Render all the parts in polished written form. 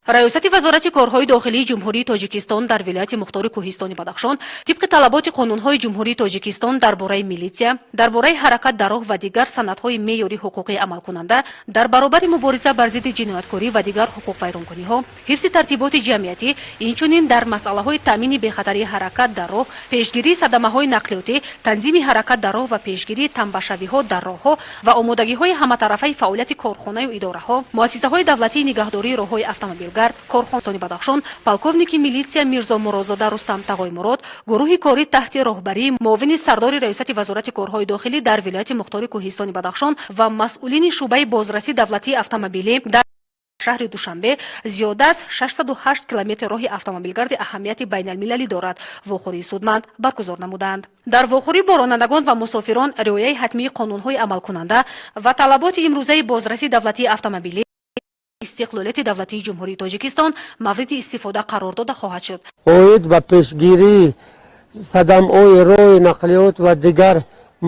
Раёсати Вазорати корҳои дохилии Ҷумҳурии Тоҷикистон дар вилояти мухтори Кӯҳистони Бадахшон тибқи талаботи қонунҳои Ҷумҳурии Тоҷикистон дар бораи милитсия, дар бораи ҳаракат дар роҳ ва дигар санадҳои меъёри ҳуқуқӣ амалкунанда, дар баробари мубориза бар зидди ҷинояткорӣ ва дигар ҳуқуқвайронкуниҳо, ҳифзи тартиботи ҷамъиятӣ, инчунин дар масъалаҳои таъмини бехатарии ҳаракат дар роҳ, пешгирии садамаҳои нақлиётӣ, танзими ҳаракат дар роҳ ва пешгирии тамбашавиҳо дар роҳҳо ва омодагиҳои ҳаматарафаи фаъолияти корхонаю идораҳо, муассисаҳои давлатии нигаҳдории роҳҳои автомобилгард, корхонастони Бадахшон, полковники милитсия Мирзо Муродзода Рустам Тағоймурод гурӯҳи корӣ таҳти роҳбарии муовини сардори Раёсати Вазорати корҳои дохилӣ дар вилояти мухтори Кӯҳистони Бадахшон ва масъулини шӯъбаи бозрасии давлатии автомобилӣ дар шаҳри Душанбе зиёда аз 608 километр роҳи автомобилгарди аҳамияти байналмилалӣ дорад, вохӯрии судманд баргузор намуданд. Дар вохӯрӣ бо ронандагон ва мусофирон риояи ҳатмии қонунҳои амалкунанда ва талаботи имрӯзаи бозрасии давлатии автомобилӣ, истиқлолияти давлатии Ҷумҳурии Тоҷикистон мавриди истифода қарор дода хоҳад шуд. Оид ба пешгирии садамаҳои роҳи нақлиёт ва дигар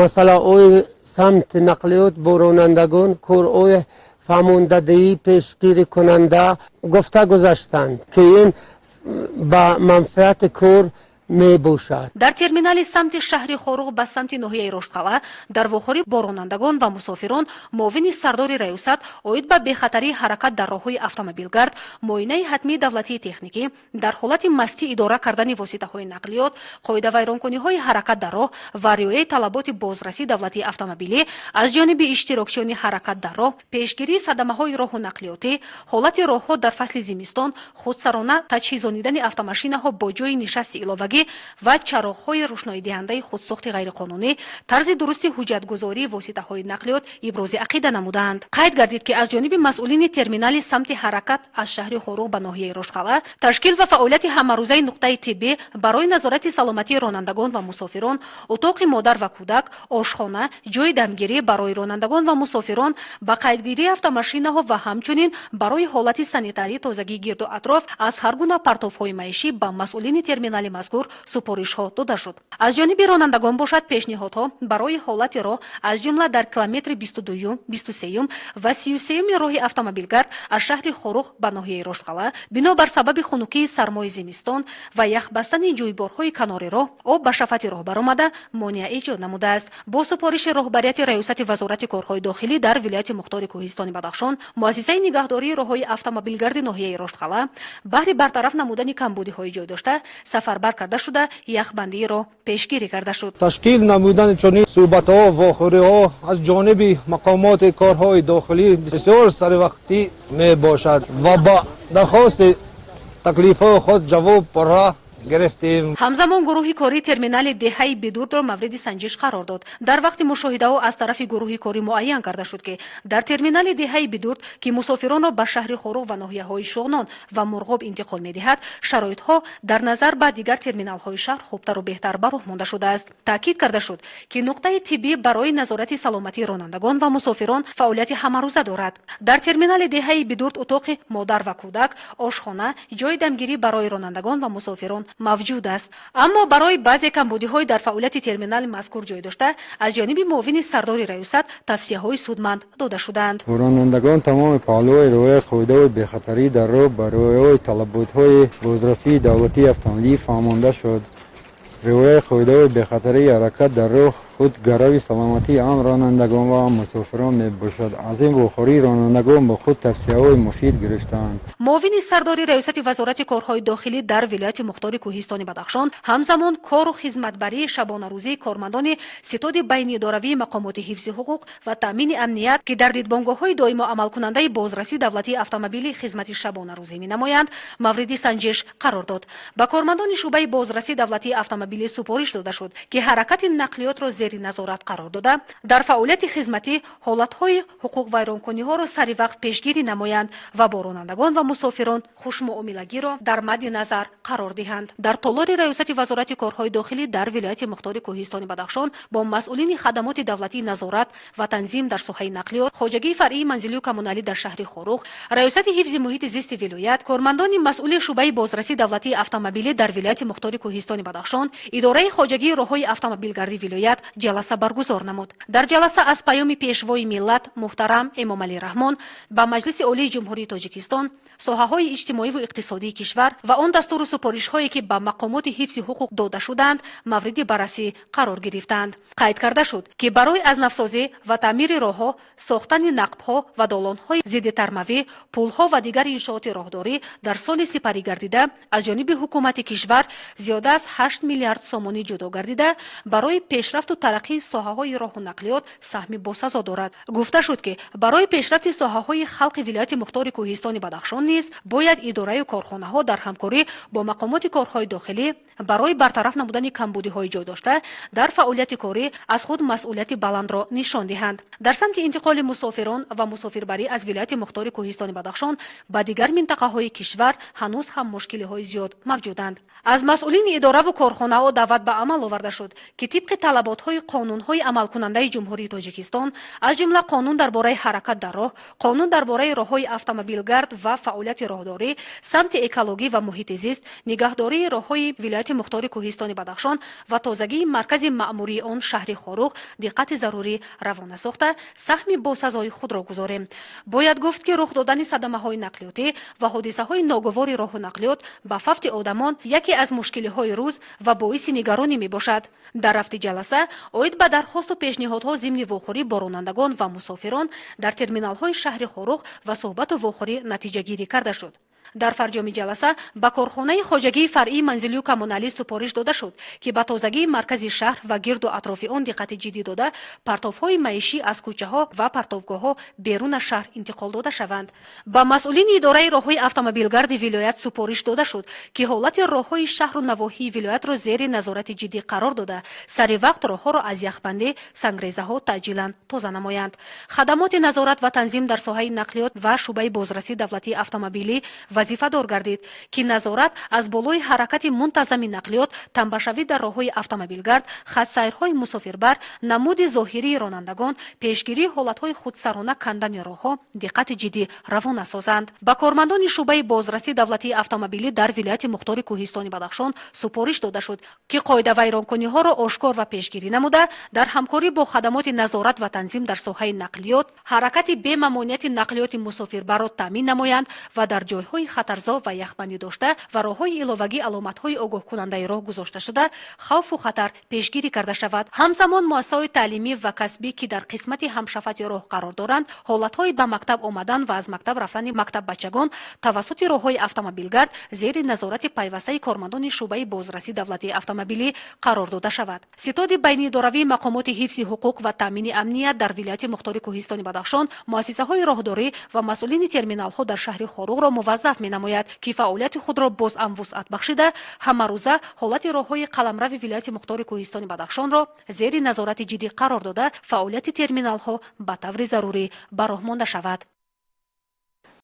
масъалаҳои самти нақлиёт бо ронандагон корҳои фаҳмондадиҳӣ пешгирикунанда гуфта гузаштанд, ки ин ба манфиати кор мебошад. Дар терминали самти шаҳри Хоруғ ба самти ноҳияи Роштқалъа дар вохӯрӣ бо ронандагон ва мусофирон муовини сардори раёсат оид ба бехатарии ҳаракат дар роҳҳои автомобилгард, муоинаи ҳатмии давлатии техникӣ, дар ҳолати мастӣ идора кардани воситаҳои нақлиёт, қоидавайронкуниҳои ҳаракат дар роҳ ва риояи талаботи бозрасии давлатии автомобилӣ аз ҷониби иштирокчиёни ҳаракат дар роҳ, пешгирии садамаҳои роҳу нақлиётӣ, ҳолати роҳҳо дар фасли зимистон, худсарона таҷҳизонидани автомашинаҳо бо ҷойи нишасти иловагӣ ва чароғҳои рӯшноидиҳандаи худсохти ғайриқонунӣ, тарзи дурусти ҳуҷҷатгузории воситаҳои нақлиёт ибрози ақида намуданд. Қайд гардид, ки аз ҷониби масъулини терминали самти ҳаракат аз шаҳри Хоруғ ба ноҳияи Роштқалъа ташкил ва фаъолияти ҳамарӯзаи нуқтаи тиббӣ барои назорати саломатии ронандагон ва мусофирон, утоқи модар ва кӯдак, ошхона, ҷойи дамгирӣ барои ронандагон ва мусофирон, ба қайдгирии автомашинаҳо ва ҳамчунин барои ҳолати санитарии тозагии гирду атроф аз ҳар гуна партовҳои маишӣ ба масъулини терминали мазкур супоришҳо дода шуд. Аз ҷониби ронандагон бошад, пешниҳодҳо барои ҳолати роҳ, аз ҷумла дар километри 22-юм, 23-юм ва 33-юми роҳи автомобилгард аз шаҳри Хоруғ ба ноҳияи Роштқалъа, бинобар сабаби хунукии сармои зимистон ва яхбастани ҷӯйборҳои канори роҳ, об ба шафати роҳ баромада, монеа эҷод намудааст. Бо супориши роҳбарияти Раёсати Вазорати корҳои дохилӣ дар вилояти мухтори Кӯҳистони Бадахшон, муассисаи нигаҳдории роҳҳои автомобилгарди ноҳияи Роштқалъа баҳри бартараф намудани камбудиҳои ҷой дошта сафарбар карда шуда, яхбандиро пешгирӣ карда шуд. Ташкил намудани чунин суҳбатҳо, вохӯриҳо аз ҷониби мақомоти корҳои дохилӣ бисёр саривақтӣ мебошад ва ба дархости таклифҳои худ ҷавоб пурра гирифтем. Ҳамзамон гурӯҳи кории терминали деҳаи Бидурдро мавриди санҷиш қарор дод. Дар вақти мушоҳидаҳо аз тарафи гурӯҳи корӣ муайян карда шуд, ки дар терминали деҳаи Бидурд, ки мусофиронро ба шаҳри Хоруғ ва ноҳияҳои Шуғнон ва Мурғоб интиқол медиҳад, шароитҳо дар назар ба дигар терминалҳои шаҳр хубтару беҳтар ба роҳ монда шудааст. Таъкид карда шуд, ки нуқтаи тиббӣ барои назорати саломатии ронандагон ва мусофирон фаъолияти ҳамарӯза дорад. Дар терминали деҳаи Бидурд утоқи модар ва кӯдак, ошхона, ҷойи дамгирӣ барои ронандагон ва мусофирон мавҷуд аст. Аммо барои баъзе камбудиҳои дар фаъолияти терминали мазкур ҷой дошта, аз ҷониби муовини сардори раёсат тавсияҳои судманд дода шуданд. Ронандагон тамоми паҳлӯҳои риояи қоидаҳои бехатарӣ дар роҳ ба риояи талаботҳои бозрасии давлатии автомобилӣ фаҳмонда шуд. Риояи қоидаҳои бехатарии ҳаракат дар роҳ худ гарави саломатии ҳам ронандагон ва ҳам мусофирон мебошад. Аз ин вохӯрӣ ронандагон бо худ тавсияҳои муфид гирифтаанд. Муовини сардори Раёсати Вазорати корҳои дохилӣ дар вилояти мухтори Кӯҳистони Бадахшон ҳамзамон кору хизматбарии шабонарӯзии кормандони ситоди байниидоравии мақомоти ҳифзи ҳуқуқ ва таъмини амният, ки дар дидбонгоҳҳои доимо амалкунандаи бозрасии давлатии автомобилӣ хизмати шабонарӯзӣ менамоянд, мавриди санҷиш қарор дод. Ба кормандони шӯъбаи бозрасии давлатии автомобилӣ супориш дода шуд, ки ҳаракати нақлиётро зери назорат қарор дода, дар фаъолияти хизматӣ ҳолатҳои ҳуқуқвайронкуниҳоро сари вақт пешгирӣ намоянд ва бо ронандагон ва мусофирон хушмуомилагиро дар мадди назар қарор диҳанд. Дар толори Раёсати Вазорати корҳои дохилӣ дар вилояти мухтори Кӯҳистони Бадахшон бо масъулини хадамоти давлатии назорат ва танзим дар соҳаи нақлиёт, хоҷагии фаръии манзилию коммуналӣ дар шаҳри Хоруғ, Раёсати ҳифзи муҳити зисти вилоят, кормандони масъули шӯъбаи бозрасии давлатии автомобилӣ дар вилояти мухтори Кӯҳистони Бадахшон, идораи хоҷагии роҳҳои автомобилгардии вилоят. Ҷаласа баргузор намуд. Дар ҷаласа аз паёми Пешвои миллат муҳтарам Эмомалӣ Раҳмон ба Маҷлиси Олии Ҷумҳурии Тоҷикистон, соҳаҳои иҷтимоиву иқтисодии кишвар ва он дастуру супоришҳое, ки ба мақомоти ҳифзи ҳуқуқ дода шудаанд, мавриди баррасӣ қарор гирифтаанд. Қайд карда шуд, ки барои аз навсозӣ ва таъмири роҳҳо, сохтани нақбҳо ва долонҳои зидди тармавӣ, пулҳо ва дигар иншооти роҳдорӣ дар соли сипарӣ гардида аз ҷониби ҳукумати кишвар зиёда аз 8 миллиард сомонӣ ҷудо гардида, барои пешрафту тараққии соҳаҳои роҳу нақлиёт саҳми босазо дорад. Гуфта шуд, ки барои пешрафти соҳаҳои халқи вилояти мухтори Кӯҳистони Бадахшон низ бояд идораю корхонаҳо дар ҳамкорӣ бо мақомоти корҳои дохилӣ барои бартараф намудани камбудиҳои ҷой дошта дар фаъолияти корӣ аз худ масъулияти баландро нишон диҳанд. Дар самти интиқоли мусофирон ва мусофирбарӣ аз вилояти мухтори Кӯҳистони Бадахшон ба дигар минтақаҳои кишвар ҳанӯз ҳам мушкилиҳои зиёд мавҷуданд. Аз масъулини идораву корхонаҳо даъват ба амал оварда шуд, ки тибқи талаботҳои қонунҳои амалкунандаи Ҷумҳурии Тоҷикистон, аз ҷумла Қонун дар бораи ҳаракат дар роҳ, Қонун дар бораи роҳҳои автомобилгард ва фаъолияти роҳдорӣ, самти экологӣ ва муҳити зист, нигаҳдории роҳҳои вилояти мухтори Кӯҳистони Бадахшон ва тозагии маркази маъмурии он, шаҳри Хоруғ, диққати зарурӣ равона сохта, саҳми босазои худро гузорем. Бояд гуфт, ки рух додани садамаҳои нақлиётӣ ва ҳодисаҳои ногувори роҳу нақлиёт ба фавти одамон яке аз мушкилиҳои рӯз ва боиси нигаронӣ мебошад. Дар рафти ҷаласа оид ба дархосту пешниҳодҳо зимни вохӯрӣ бо ронандагон ва мусофирон дар терминалҳои шаҳри Хоруғ ва суҳбату вохӯрӣ натиҷагирӣ карда шуд. Дар фарҷоми ҷаласа ба корхонаи хоҷагии фаръии манзилию коммуналӣ супориш дода шуд, ки ба тозагии маркази шаҳр ва гирду атрофи он диққати ҷиддӣ дода, партовҳои маишӣ аз кӯчаҳо ва партовгоҳҳо берун аз шаҳр интиқол дода шаванд. Ба масъулини идораи роҳҳои автомобилгарди вилоят супориш дода шуд, ки ҳолати роҳҳои шаҳру навоҳии вилоятро зери назорати ҷиддӣ қарор дода, сари вақт роҳҳоро аз яхбандӣ, сангрезаҳо таъҷилан тоза намоянд. Хадамоти назорат ва танзим дар соҳаи нақлиёт ва шӯъбаи бозрасии давлатии автомобилӣ вазифадор гардид, ки назорат аз болои ҳаракати мунтазами нақлиёт, тамбашавӣ дар роҳҳои автомобилгард, хатсайрҳои мусофирбар, намуди зоҳирии ронандагон, пешгирии ҳолатҳои худсарона кандани роҳҳо диққати ҷиддӣ равона созанд. Ба кормандони шӯъбаи бозрасии давлатии автомобилӣ дар вилояти мухтори Кӯҳистони Бадахшон супориш дода шуд, ки қоидавайронкуниҳоро ошкор ва пешгирӣ намуда, дар ҳамкорӣ бо хадамоти назорат ва танзим дар соҳаи нақлиёт ҳаракати бемамониати нақлиёти мусофирбарро таъмин намоянд ва дар ҷойҳои хатарзо ва яхбандӣ дошта ва роҳҳои иловагӣ аломатҳои огоҳкунандаи роҳ гузошта шуда, хавфу хатар пешгирӣ карда шавад. Ҳамзамон муассисаҳои таълимӣ ва касбӣ, ки дар қисмати ҳамшафати роҳ қарор доранд, ҳолатҳои ба мактаб омадан ва аз мактаб рафтани мактаббачагон тавассути роҳҳои автомобилгард зери назорати пайвастаи кормандони шӯъбаи бозрасии давлатии автомобилӣ қарор дода шавад. Ситоди байниидоравии мақомоти ҳифзи ҳуқуқ ва таъмини амният дар вилояти мухтори Кӯҳистони Бадахшон муассисаҳои роҳдорӣ ва масъулини терминалҳо дар шаҳри Хоруғро муваззаф менамояд, ки фаъолияти худро бозам вусъат бахшида, ҳамарӯза ҳолати роҳҳои қаламрави вилояти мухтори Кӯҳистони Бадахшонро зери назорати ҷиддӣ қарор дода, фаъолияти терминалҳо ба таври зарурӣ ба роҳ монда шавад.